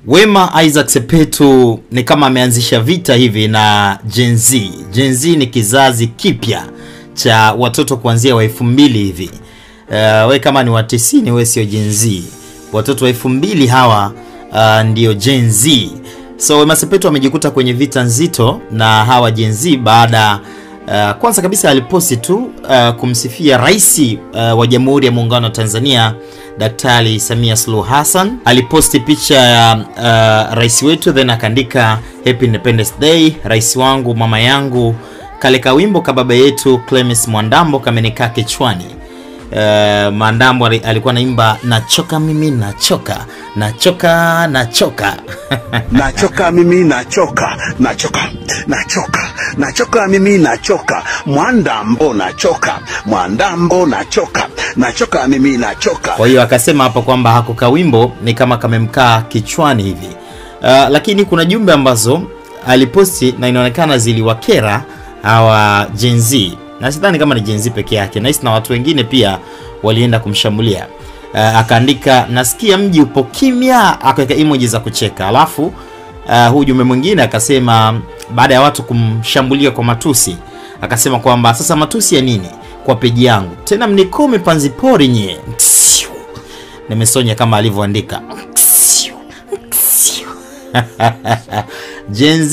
Wema Isaac Sepetu ni kama ameanzisha vita hivi na Gen Z. Gen Z ni kizazi kipya cha watoto kuanzia wa 2000 hivi. We kama ni wa 90 we sio Gen Z. Watoto wa 2000 hawa ndio Gen Z. So Wema Sepetu amejikuta kwenye vita nzito na hawa Gen Z baada kwanza kabisa aliposti tu kumsifia rais wa Jamhuri ya Muungano wa Tanzania Daktari Samia Suluhu Hassan. Aliposti picha ya rais wetu, then akaandika Happy Independence Day, rais wangu, mama yangu, kale kawimbo ka baba yetu Clemens Mwandambo kamenikaa kichwani. Mwandambo alikuwa anaimba nachoka mimi nachoka, nachoka nachoka. Nachoka mimi nachoka, nachoka, nachoka, nachoka mimi nachoka, Mwandambo nachoka, Mwandambo nachoka, nachoka mimi nachoka. Kwa hiyo akasema hapo kwamba hako kawimbo ni kama kamemkaa kichwani hivi. Lakini kuna jumbe ambazo aliposti na inaonekana ziliwakera hawa Gen Z. Na sidhani kama ni Gen Z peke yake, na na watu wengine pia walienda kumshambulia. Akaandika nasikia mji upo kimya, akaweka emoji za kucheka. Alafu huyu jumbe mwingine akasema baada ya watu kumshambulia kwa matusi, akasema kwamba sasa matusi ya nini kwa peji yangu? Tena mnikome panzi pori nyie. Nimesonya kama alivyoandika. Gen Z